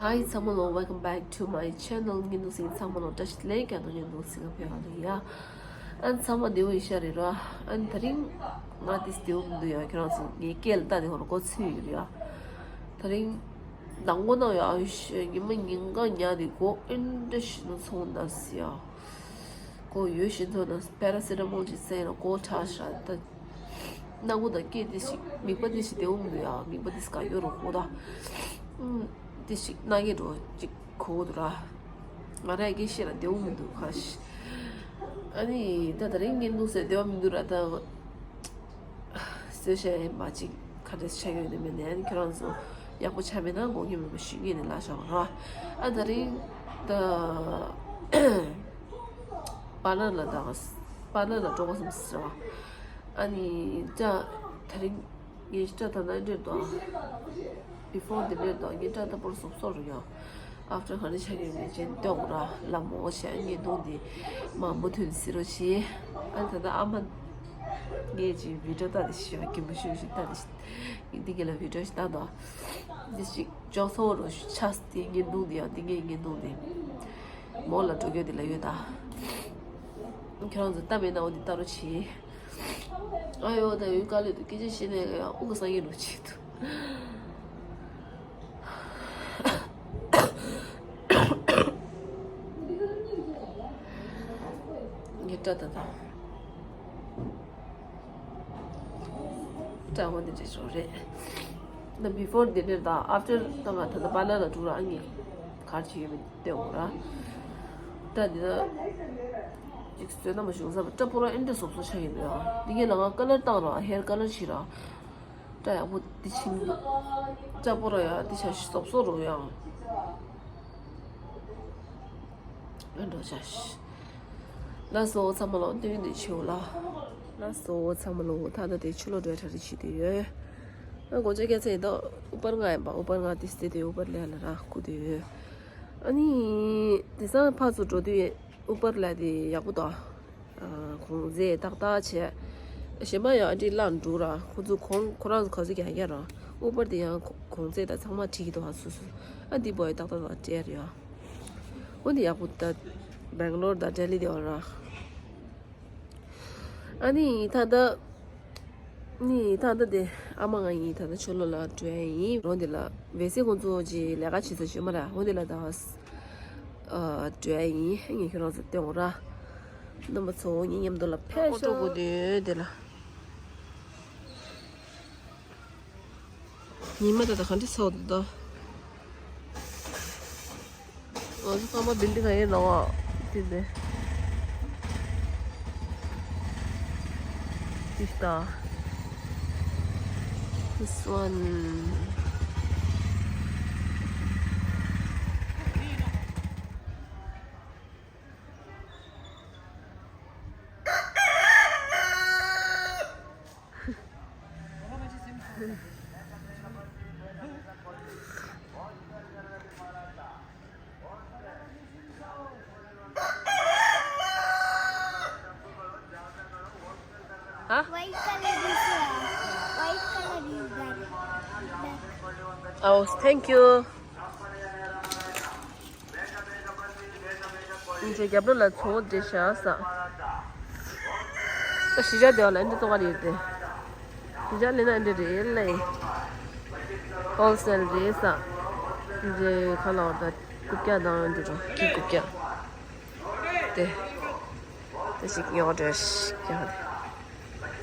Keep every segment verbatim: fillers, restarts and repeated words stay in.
Hi ཚང་མ་ལོ། Welcome back to my channel. ངའི་ནང་སྲིད་ཚང་མ་ལོ་བཀྲ་ཤིས་བདེ་ལེགས། ཀྱང་ནང་ཉིན་ནང་སྲིད་ཁ་ཕེ་བ་ལ་ཡ། ཨན་ཚང་མ་བདེ་བོ་ཡིན་ཤ་རེད་ར། ཨན་ད་རིང་ང་དེ་བདེ་བོ་མི་འདུག་ཡ། ཁྱེད་རང་ཚོ་ངའི་སྐད་ལ་ལྟ་དེ་ཧོར་གོ་ཚུད་ཡོད་རེད་ཡ། ད་རིང་དང་པོ་ན་ཡ་ཨ་ཡུ་ཤ་ཉི་མ་ཉིན་གང་ཉལ་དེ་གོ་ཨིན་འདྲ་ཞིག་ནང་ཚོང་ན་སི་ཡ། ཁོ་ཡོད་བཞིན་དུ་ན་པེ་ར་སི་ཊ་མོལ་ཅིག་བཟས་ན་ཁོ་དྲག་ཤག་ད། སྣ་ཁུག་དང་སྐེ་དེ་ཞིག་མིད་པ་དེ་ཞིག་བདེ་བོ་མི་འདུག་ཡ། མིད་པ་དེ་ཞིག་ག་ཡོད་རུ་ཁོ་ད། ཨུམ། དེ་ཞིག་སྣ་གས་འགྲོ་ཅིག་གོ་འདུག་ར། ང་རང་སྐད་བཤད་ལ་བདེ་བོ་མི་འདུག་ཁ་ཤས། ཨ་ནི་ད་ད་རིང་ངན་འདུག་ཟེར་བདེ་བ་མི་འདུག་ར་ད། སོས་བཤད་མ་ཅིག་ག་འདྲས་ཆགས་ཡོད་ནི་མེད་ནས་ཁྱོད་རང་ཚོ་ཡག་པོ་ཆགས་མེད་ན་དགོངས་ཀྱི་མེད་པ་ཞུ་ངེས་ནས་ལ་བཞག་ར། ཨ་ད་རིང་ད་པཱ་ལར་ལ་ད་པཱ་ལར་ལ་འགྲོ་དགོས་བསམ་ཟེར་བ། ཨ་ནི་ད་ད་རིང་ངས་སྐྲ་ད་ན་འདྲེར་དང་before the འདྲེར་དང་ངས་སྐྲ་ད་པོར་སོབ་སོབ་རུ་ཡོང་། After ག་འདྲ་ཆགས་ཀྱི་མེད་ཅེས་ལྟོས་ར་ལ་མོ་བྱས་ངས་གདོང་འདི་མ་མུ་མཐུད་སི་རོ་བྱས། ཨ་ད་ད་ཨ་མ་ངས་ཅིག་བི་ཌི་ཡོ་ལྟ་དེ་ཤི་བ་གི་མུ་ཤུ་ཤི་ལྟ་དེ་ཤི་འདི་གི་ལ་བི་ཌི་ཡོ་ཞིག་ལྟ་དང་འདི་ཞིག་ཅོག་ཚོ་རུ་ཆགས་ཏེ་ངས་གདོང་འདི་ཡང་འདི་ངས་ངས་གདོང་འདི་མོ་ལ་འགྲོ་རྒྱུ་འདི་ལ་ཡོད་ད། ཁྱོད་རང་ཚོ་ལྟ་མེད་ན་འོ་འདི་ལྟ་རོ་བྱས། ཨ་ཡོ་ད་ཡོད་དཀའ་ལས་འདུག་སྐད་ཆ་བཤད་ནས་ཡང་དབུགས་སང་ཡིན་རུ་ཆེ་འདུག་ངས་སྐྲ་ད་ད། སྐྲ་བོ་འདི་འདྲ་ཞིག་རེད། ད་before འདི་འདྲ་དང་after ད་ང་ད་ལྟ་པཱ་ལར་ལ་འགྲོ་ར། ཨ་ནི་གར་བྱེད་ཡོད་མེད་ལྟོས་འོང་ར། ད་འདི་ད་ཅིག་བཟོས་ན་མ་བྱུང་ས་སྐྲ་པོ་ར་ཨེ་འདྲ་སོབ་སོབ་ཆགས་ཡོད་ར། འདི་གའི་ལ་ང་ཀ་ལར་བཏང་ར། ཧེར་ཀ་ལར་བྱས་ར། སྐྲ་ཡག་པོ་འདི་ཕྱིན་འདུག་སྐྲ་པོ་ར་ཡ་འདི་ཆ་སོབ་སོབ་རུ་ཡང་། ཨ་འགྲོ་ཆ་ཤི། ལགས་སོ་ཚང་མ་ལོ་སྟོན་འདི་ཆེའུ་ལ། ལགས་སོ་ཚང་མ་ལོ། ད་ལྟ་དེ་ཆུ་ལོག་འགྲོ་གྲ་རེ་བྱེད་དུ་ཡོད། ཨ་སྒོ་ལྕགས་རྒྱ་ཚད་ད་ཨུ་པར་ང་ཡིན་པ། ཨུ་པར་ང་དེ་སྟེ་དེ་ཨུ་པར་ལས་ལ་ར་ཁུ་དུ་ཡོད། ཨ་ནི་དེ་སང་ཕར་ཚུར་འགྲོ་དུས་ཨུ་པར་ལ་དེ་ཡག་པོ་འདུག་ཨ། གོང་ཚད་ཏག་ཏག་བྱས། གཞན་པ་ཡང་ཨ་འདྲི་ལངས་འགྲོ་ར། ཁོ་ཚོ་གོང་ཁོ་རང་ཚོ་ག་ཚོད་རྒྱག་ཡ་ར། ཨུ་པར་དེ་ཡང་གོང་ཚད་དང་ཚང་མ་བྲིས་ཀྱི་འདུག་ཧ་སུ་སུ། ཨ་འདི་བོ་ཡ་ཏག་ཏག་ཏག་སྤྲད་རེད་ཡ། འོ་འདི་ཡག་པོ་ད། སྦེང་ལོར་དང་ལྡི་ལི་དེ་བ་ར། ཨ་ནི་ད་ལྟ། ནི་ད་ལྟ་དེ་ཨ་མ་ང་གཉིས་ད་ལྟ་ཆུ་ལོག་ལ་འགྲོ་ཡ་ཡིན། རོ་འདི་ལ་བེ་སི་ཁོང་ཚོ་གྱི་ལས་ཀ་བྱེད་ས་བྱོན་མ་ར། འོ་འདི་ལ་ད་འགྲོ་ཡ་ཡིན། ངས་ཁྱོད་རང་ཚོ་སྟོན་འོང་ར། རྣམ་པ་ཚོ་ངའི་མཉམ་དུ་ལ་ཕེབས་ཤོག་འགྲོ་དགོས་དུས་དེ་ལ། ཉི་མ་ད་ལྟ་ག་འདྲ་ཚ་བ་འདུག་ད། ང་ཚོ་ཚང་མ་བིལ་ཌིང་ག་ཡེ་ནང་བ་དེ་འདི། དེ་ལྟ། This one. Huh? White color is here. White color is that. That. Oh, thank you. ཁྱེད་རྒྱབ་ལོགས་ལ་ཚོང་འབྲེལ་བཞག་ས། ད་གཞིས་ཆགས་དེ་བ་ལ་འདི་ཚོ་ག་རེ་ཡོད་དེ། གཞིས་ཆགས་ལས་ན་འདི་རེད་ལེ། ཧོལ་སེལ་རེད་ས། འདི་ཁ་ལ་བར་ད་རྐུབ་བཀྱག་དང་འདི་རུ་ཀི་རྐུབ་བཀྱག་དེ། དེ་ཞིག་ཉོ་འདྲ་ཞིག་ཡག་དེ།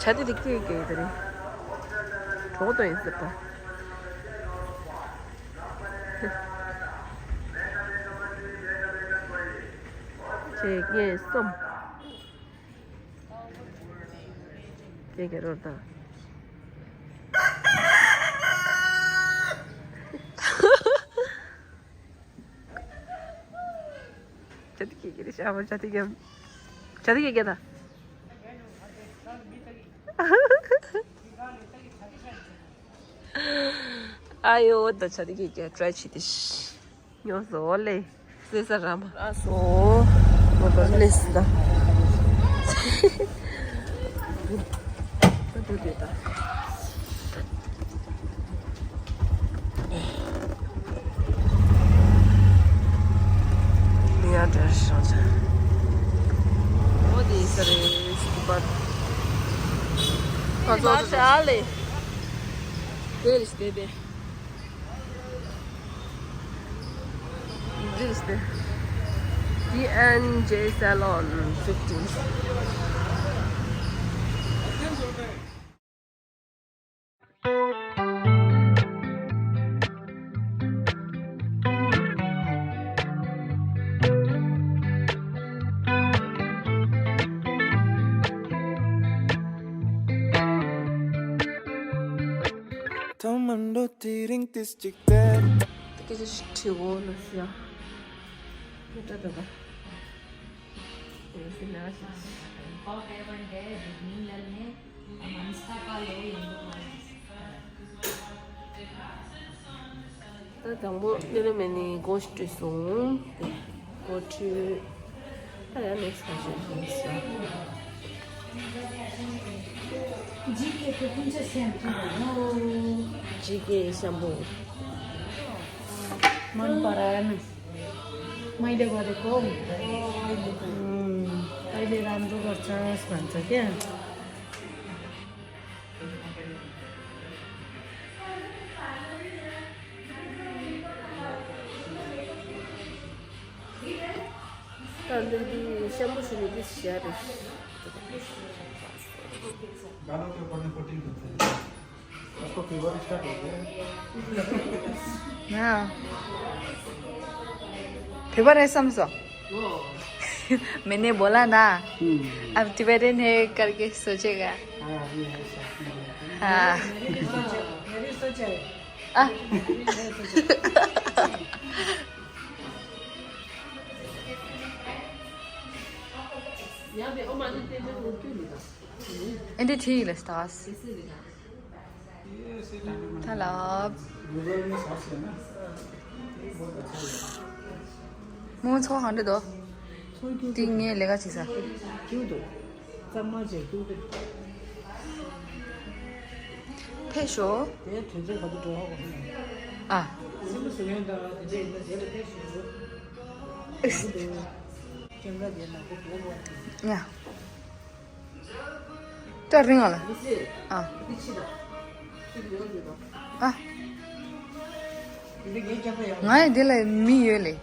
ཆ་དེ་དེ་ཀི་ཀི་དེ་རེད། གྲོགས་དོན་ཡིན་ཟེར་ད། ཁྱེད་ངས་སོམ། ཁྱེད་ཀྱི་རོར་དང་། ཆ་དེ་ཀི་ཀི་རེད་ཤག་ཆ་དེ་ཀི། ཆ་དེ་ཀི་ཀི་ད། ཨ་ཡོ་ད་ཆ་དེ་ཀི་ཀི་ཊ་རའི་བྱེད་དེ་ཤི། ཉོ་སོ་ལེ། སེ་ས་ར་མ། ཨ་སོ། ང་པར་ལེ་སི་ད། ད་དུ་དེ་ད། ཨོ་དེ་ས་རེད་སྐུ་པར། ཁ་ཚོགས་ཤ་ལེ། དེ་རེད་དེ་དེ། འདི་རེད་དེ། D and J Salon fifteen. ཐོག་མར་འགྲོ་དེ་རིང་ཏིས་གཅིག་སྟེར། སྐད་ཆ་ཞིག་དྲི་འོ་ལ་ཤི་ཡ། མི་སྐྲ་དོད་པ། ད་དང་པོ་ནེ་ལོ་མེ་ནི་སྒོ་ཞིག་བྲིས་སོང་། སྒོ་བྲིས། ད་ཡང་ནེགསི་ཁ་ཤས་བྲིས་སོང་། ཇི་ཀེ་ཤམ་པུ། मन पराएन। मैले गरेको। अँ, अहिले राम्रो गर्छ भन्छ क्या। अन्त दिदी, स्याम्पो सुने कि स्याहार। बालों के ऊपर निकोटिन होता है। उसको फीवर स्टार्ट हो गया है। हाँ। फीवर है समझो। मैंने बोला ना। अब टिबेटन है करके सोचेगा। हाँ। ཨེ་འདྲ་ཁྲིད་ལ་སྟག་ཐ་ལབ། མོ་ཚོ་ཧང་འདྲ་དོ། ཏིང་ངེ་ལས་ཀ་བྱེད་ས། ཕེབས་ཤོག་ཨ། ཡ། ད་རིང་ཨ་ལ། ཨ། ཨ། ང་ཡི་འདི་ལ་མི་ཡོད་ལེ།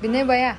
बिनय भैया।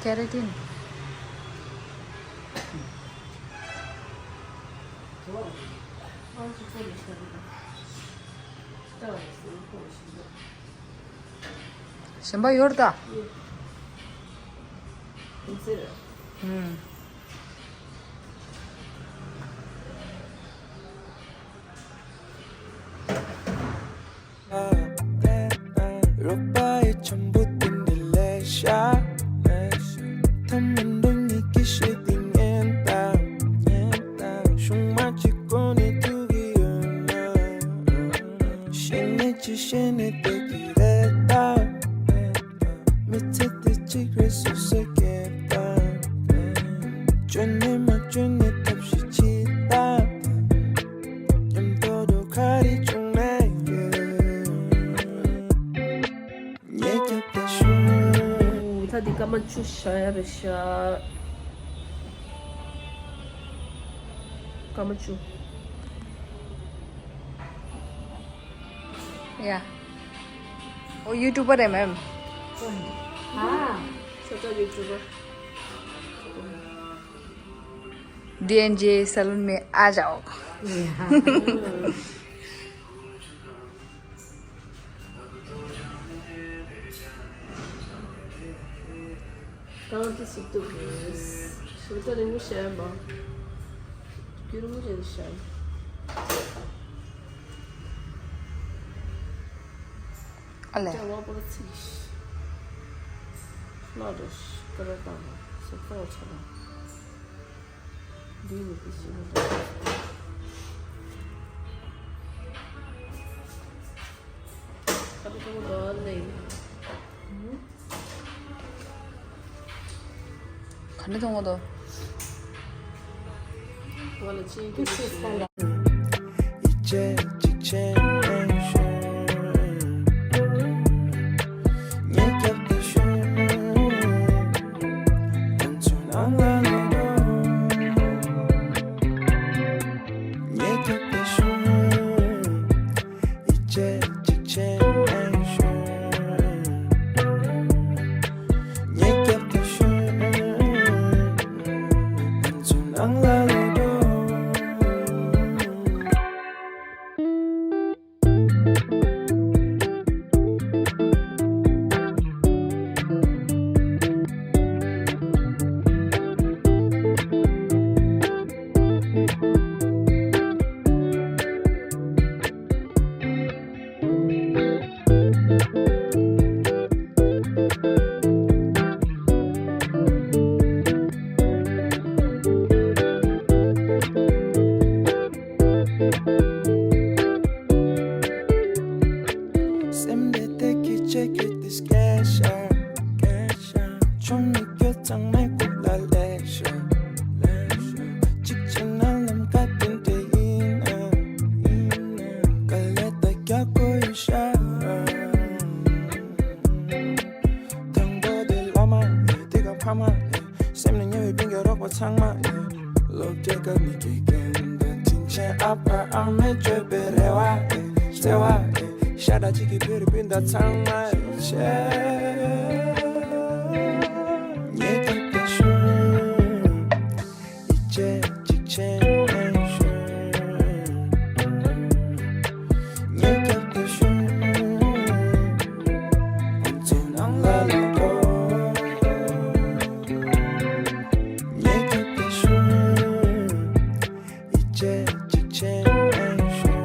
केराटिन। གཞན་པ་ཡོད་ད། ཨུམ། རོགས་པ་ཡི་འཆམ་པོ་དེ་འདྲ་ལས་ཤ། ཐ་མ་འགྲོ་ཉིད་ཀྱི་ཤེས་དེ་ངན་ད། ཤུང་མ་གཅིག་གོ་ནས་ཐུག་གི་ཡོད་ན། ཤེས་ཉེས་ཀྱི་ཤེས་ནས་བསྡད་ཀྱི་རེད་ད། མི་ཚེ་འདི་གཅིག་རེད་སོ་སོ་སྐྱེལ་ད། བཅོས་ནས་མ་བཅོས་ནས་ཐབས་ཤེས་བྱེད་ད། མཉམ་དུ་འགྲོ་ག་རེ་བྱུང་ན་ཡོད། ངས་རྒྱབ་ད་ཤོག་ད་འདི་སྐར་མ་བཅུ་བཞག་ཡ་རེད་ཤག་སྐར་མ་བཅུ། ཡ། ཨོ་ཡུ་ཊུབ་པར་རེད་མེམ། ཨ། ཆོ་ཆོ་ཡུ་ཊུབ་པར། डी एंड जे सैलून में आ जाओ। གང་དེ་སྲིད་དུ་དགོས། ཞིབ་ཕྲ་རིང་པོ་བཤད་མ། རྒྱུན་རིང་པོ་བྱས་ཏེ་བཤད། ལས། ལོ་པོ་ཚིག་ལ་རེ་ཀ་ར་དང་སོ་སོ་ཆ་ལ་འདི་ནི་དེ་ཞིག་ལ། ཁ་ཏུ་ཀུ་ལོ་ལེ། ག་ནས་མཐོང་གི་འདུག་ང་ལ་ཅི་ཡིན་ཁྱོད་ཤེས་ས་ལ། སེམས་དེ་དེ་ཁྱི་ཆེ་ཁྱི་དེ་སྐད་ཤ་སྐད་ཤ་ཆུང་མི་ཁྱོད་ཚང་མའི་ཁུག་ལ་ལེགས་ཤོག་ལེགས་ཤོག་གཅིག་བྱས་ན་ལམ་ཁ་དེ་འདྲ་ཡིན་ན་ཡིན་ན་དཀའ་ལས་ད་རྒྱག་དགོས་ཡོད་ཤག་དང་པོ་དེ་བླ་མ་ཡིན་དེ་ག་ཕ་མ་ཡིན། སེམས་ནས་ཉེ་བའི་སྤུན་ཀྱག་རོགས་པ་ཚང་མ་ཡིན། སློབ་གྲྭའི་སྐབས་ནས་དགེ་རྒན་དང་དྲིན་ཆེན་ཨ་ཕ་ཨ་མའི་སྤྱོད་པའི་རེ་བ་ཡིན། བརྩེ་བ་ཡིན། ཤ་ཁྲག་གཅིག་གི་བོད་རིགས་སྤུན་ཟླ་ཚང་མ་ཡིན་ཆེ། ཉེ་དུ་བསྟན་ཤོག་ཡིད་ཆེས་གཅིག་བྱས་ནས་ཤོག་ཉེ་དུ་བསྟན་ཤོག་ང་ཚོའི་ནང་ལ་ལོག་འགྲོ། ཉེ་དུ་བསྟན་ཤོག་ཡིད་ཆེས་གཅིག་བྱས་ནས་ཤོག་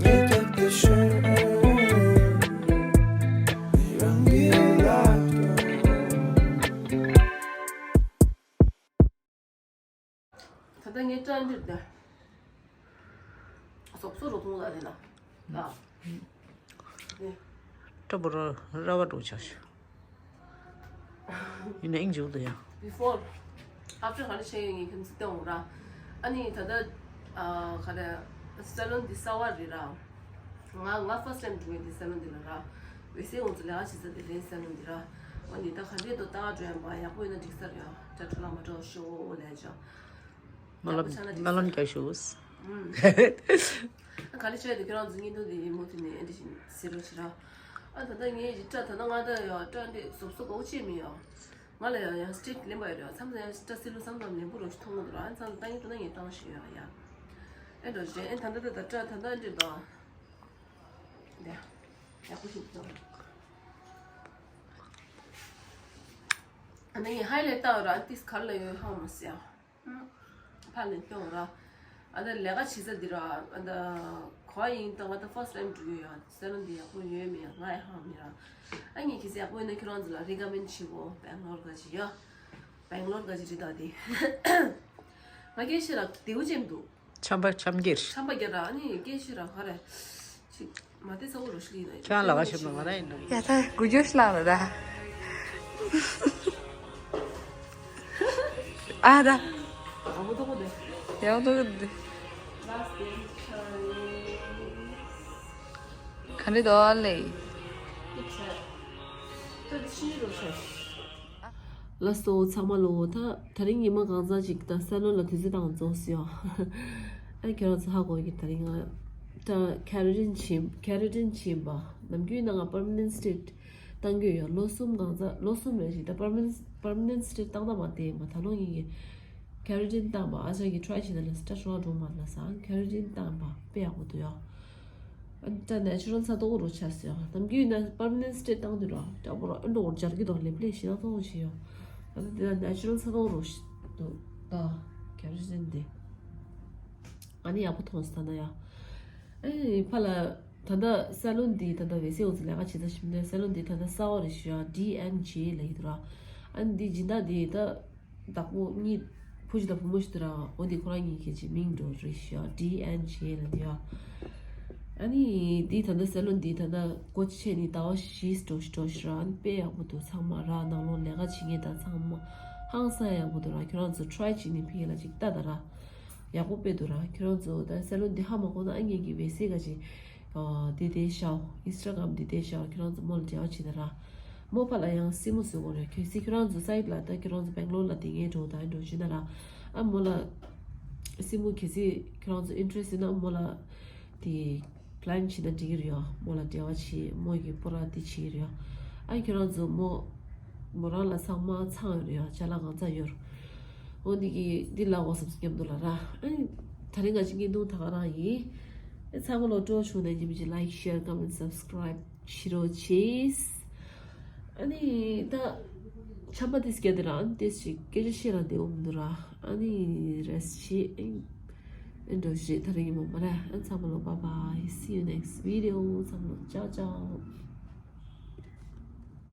ཉེ་དུ་བསྟན་ཤོག་རང་གི་ལག་ཏུ། ད་ལྟ་ངའི་སྐྲ་འདིར་ད་སོབ་སོ་རུ་མཐོང་ལ་རེད་ལ། ཨ། ནི། སྐྲ་བོ་ར་ར་བ་འགྲོ་ཆགས་ཤག་ཡིན་ན་ཨིན་འཇུག་ཏུ་ཡ། Before after ག་རེ་བྱས་ཡོད་ངས་ཁྱེད་ཚོ་སྟོན་འོང་ར། ཨ་ནི་ད་ལྟ་ཨ་ག་རེ་སེ་ལོན་འདི་གསར་བ་རེད་ར། ང་ང་first time འགྲོ་ཡིན་འདི་སེ་ལོན་འདི་ལ་ར། འོད་ཟེར་ང་ཚོ་ལས་ཀ་བྱེད་ས་དེ་རེད་སེ་ལོན་འདི་ར། ཨ་ནི་ད་ག་འདྲས་འདུག་ད་འགྲོ་ཡང་པ་ཡག་པོ་ཡིན་ན་འགྲིག་ས་རེད་ཨ། ད་འགྲོ་ལ་མ་འགྲོ་ཤོག་ལས་ཅང་། སྨོན་ལམ་སྨོན་ལམ་རྒྱག་ཞུ། ཨུམ། ག་ལེ་བྱས་ཏེ་ཁྱོད་རང་ཚོ་བརྙན་ཐུང་འདི་ཡིན་མོ་དེ་ནས་ཨེ་འདྲ་བཞིན་ཟེར་རོ་ཞེ་ར། ཨ་ད་ལྟ་ངའི་ཡི་སྐྲ་ད་ལྟ་ང་ད་ཡ་སྐྲ་འདི་སོབ་སོབ་གོ་ཅེས་མི་ཡོད། ང་ལ་ཡང་ཡང་སྐྲ་ལེན་པ་ཡོད་རེད་མཚམས་ལ་ཡང་སྐྲ་སིལ་ལུ་བསམ་ཙམ་ལེན་པོ་རོ་ཞིག་མཐོང་གི་འདུག་ཨ་མཚམས་ལ་ཏང་ཡིན་ཏུ་ན་ངས་བཏང་ཞིག་ཡོད་ཡ། ཨེ་འགྲོ་ཞེ་ཨེ་ད་ལྟ་ད་ལྟ་སྐྲ་ད་ལྟ་འདྲི་དང་། འདི་ཡག་པོ་ཞིག་འདུག་ཨ་ནི་ངས་ཧའི་ལེ་བཏང་ཡོད་ར་ཨ་ཏིས་གར་ལ་ཡོད་ཧ་མ་སི་ཡ། ཕར་ལ་སྐྱོང་ར། ཨ་ད་ལས་ཀ་བྱེད་ས་འདི་ར་ཨ་ད་གོ་ཡིན་ད་ང་ད་first time འགྲོ་གི་ཡོད་ཡ་སེ་ལོན་འདི་ཡག་པོ་ཡོད་མེད་ཡ་ང་ཡ་ཧང་མི་ར། ཨ་ངས་གལ་སྲིད་ཡག་པོ་ཡིན་ན་ཁྱོད་རང་ཚོ་ལ་recommend བྱེད་གོ་སྦེང་ལོར་ག་ཅི་ཡ། སྦེང་ལོར་ག་ཅི་རི་ད་དེ། ང་སྐད་ཤེས་ར་དེའུ་ཅན་འདུག་ཆམ་པ་ཆམ་རྒྱལ། ཆམ་པ་རྒྱལ་ར་ཨ་ནི་སྐད་ཤེས་ར་ག་རེ། ཅིག་མ་དེ་ཚ་བོ་རོ་ཤི་ལི་ན། ཁྱོད་ལ་ག་ཤེས་མ་ང་ར་ཡིན་ནོ། ཡ་ད་དགུ་རྒྱུ་ཤི་ལ་ལ་ད། ཨ་ད། ཨ་མོ་ཏོ་གོ་དེ། ཡ་ཏོ་གོ་དེ། ག་འདྲི་དོ་ཨ་ལེ། ལགས་སོ་ཚང་མ་ལོ། ད་དེ་རིང་ཉི་མ་གང་ཙམ་ཅིག་ད་སེ་ལོན་ལ་དུས་ཚོད་བཏང་རྫོགས་སོང་ཡ། ཨ་ཁྱོད་རང་ཚོ་ཧ་གོ་གི་དེ་རིང་ང་ད་ཁེ་ར་ཊིན་བྱིན་ཁེ་ར་ཊིན་བྱིན་པ་ནམ་རྒྱུན་ན་ང་པར་མ་ནེན་སི་ཊེཊ་བཏང་གི་ཡོད། ལོ་གསུམ་གང་ཙམ་ལོ་གསུམ་རེ་ཞིག་ད་པར་མ་ནེན་པར་མ་ནེན་སི་ཊེཊ་བཏང་ད་མ་བསྡད་ཡིན་པ་ད་ལོ་ངེད་ཀྱི་ཁེ་ར་ཊིན་བཏང་པ་ཨ་ཅག་གིས་ཊི་རའི་བྱས་ན་ལ་སི་ཊ་ཤོ་འགྲོ་མ་ལ་ས་ཁེ་ར་ཊིན་བཏང་པ་དཔེ་ཡག་པོ་འདུག་ཡ། ཨ་ད་ནེ་ཅུ་རལ་ཚ་ཏོག་རོ་ཆ་སི་ཡ། ནམ་རྒྱུན་ན་པར་མ་ནེན་སི་ཊེཊ་བཏང་དུས་ར་ད་པོ་ར་ཨ་འགྲོ་སྦྱར་གི་དོ་ལེབ་ལེ་ཞིག་ན་ཏོག་ཞིག་ཡོད། ཨ་ད་དེ་ན་ནེ་ཅུ་རལ་ཚ་ཏོག་རོ་ཞིག་འདུག་ད་ཁེ་ར་ཊིན་དེ་ཨ་ནི་ཡག་པོ་མཐོང་སི་ད་ན་ཡ། ཨེ་ཕ་ལ། ད་ལྟ་སེ་ལུན་འདི་ད་ལྟ་འོད་ཟེར་འོད་ཟེར་ལས་ཀ་བྱེད་ས་ཞིག་མིན་འདུག་སེ་ལུན་འདི་ད་ལྟ་གསར་པ་རེད་ཞུ་ཡ། ཌི་ཨེན་ཇེ་ལབ་ཀྱི་འདུག་ར། ཨ་ནི་འདི་སྦྱིན་བདག་འདི་ད་བདག་པོ་གཉིས་བུ་གཅིག་དང་བུ་མོ་ཞིག་འདུག་ར། འོ་འདི་ཁོ་རང་གཉིས་ཀྱི་ཅིག་མིང་འགྲོ་རེད་ཞུ་ཡ། ཌི་ཨེན་ཇེ་ལབ་འདུག་ཡ། ཨ་ནི་འདི་ད་ལྟ་སེ་ལུན་འདི་ད་ལྟ་སྒོ་ཕྱེ་ནས་ཟླ་བ་བཞི་འགྲོ་ཞིག་འགྲོ་ཞིག་ར། ཨ་ནི་དཔེ་ཡག་པོ་འདུག་ཚང་མ་ར། ནང་ལོགས་ལས་ཀ་བྱེད་མཁན་དང་ཚང་མ་ཧང་སང་ཡག་པོ་འདུག་ར། ཁྱོད་རང་ཚོ་ཊ་རའི་བྱེད་ནས་ཕ་གི་ལ་ཅིག་ལྟ་ད་ར། ཡག་པོ་དཔེ་འདུག་ར། ཁྱོད་རང་ཚོ་ད་སེ་ལུན་འདི་ཧ་མ་གོ་ན་ཨ་ངེད་ཀྱི་འོད་ཟེར་ག་ཅིག་ཨ་འདི་དེ་ཤའོ། ཨིན་སི་ཊ་གྷ་རམ་འདི་དེ་ཤའོ། ཁྱོད་རང་ཚོ་མོ་ལ་འབྲེལ་བ་བྱེད་ད་ར། མོ་ཕ་ལ་ཡང་སྲིང་མོ་བཟོ་དགོས་རེད། གལ་སྲིད་ཁྱོད་རང་ཚོ་སའིཌ་ལ་ད་ཁྱོད་རང་ཚོ་སྦེང་ལོར་ལ་དེ་ངས་འགྲོ་ད་འགྲོ་བྱེད་ད་ར། ཨ་མོ་ལ་སྲིང་མོ་གལ་སྲིད་ཁྱོད་རང་ཚོ་ཨིན་ཊི་རེ་སི་ཊི་ཡོད་ན་མོ་ལ་དེ་པི་ལན་བྱེད་ན་འགྲིག་གི་རེད་ཡ། མོ་ལ་འབྲེལ་བ་བྱེད། མོ་གི་པོ་ར་དེ་བྱེད་ཀྱི་རེད་ཡ། ཨ་ཁྱོད་རང་ཚོ་མོ་མོ་རང་ལ་ཚང་མ་ཚང་ཡོད་རེད་ཡ། ཅ་ལག་གང་ཚང་ཡོད་རེད། འོ་འདི་གི་འདི་ལ་འོ་བསམ་སྙམ་དུ་ལ་ར། ཨ་ནི་ད་རིང་ང་ཅིག་བརྙན་ཐུང་ད་ག་རང་ཡིན། ཨ་ཚང་མ་ལོ་སྤྲོ་བྱུང་ན་ཉིན་གཅིག་ལའིཀ་ཤེར་ཀོ་མེན་ཊི་སབ་སི་ཀ་རའིབ་བྱེད་རོགས་བྱེད། ཨ་ནི་ད་ཆམ་པ་དེ་སྐྱེ་དེ་རང་དེ་ཞིག་སྐད་ཆ་བཤད་རང་དེ་འོང་འདུག་ར། ཨ་ནི་རེས་བྱེད་ཨེ་འགྲོ་བྱེད་ད་རིང་ཡིན་མོ་མ་ར། ཨ་ཚང་མ་ལོ་bye bye, see you next video. ཚང་མ་ལོ་ཅའོ་ཅའོ།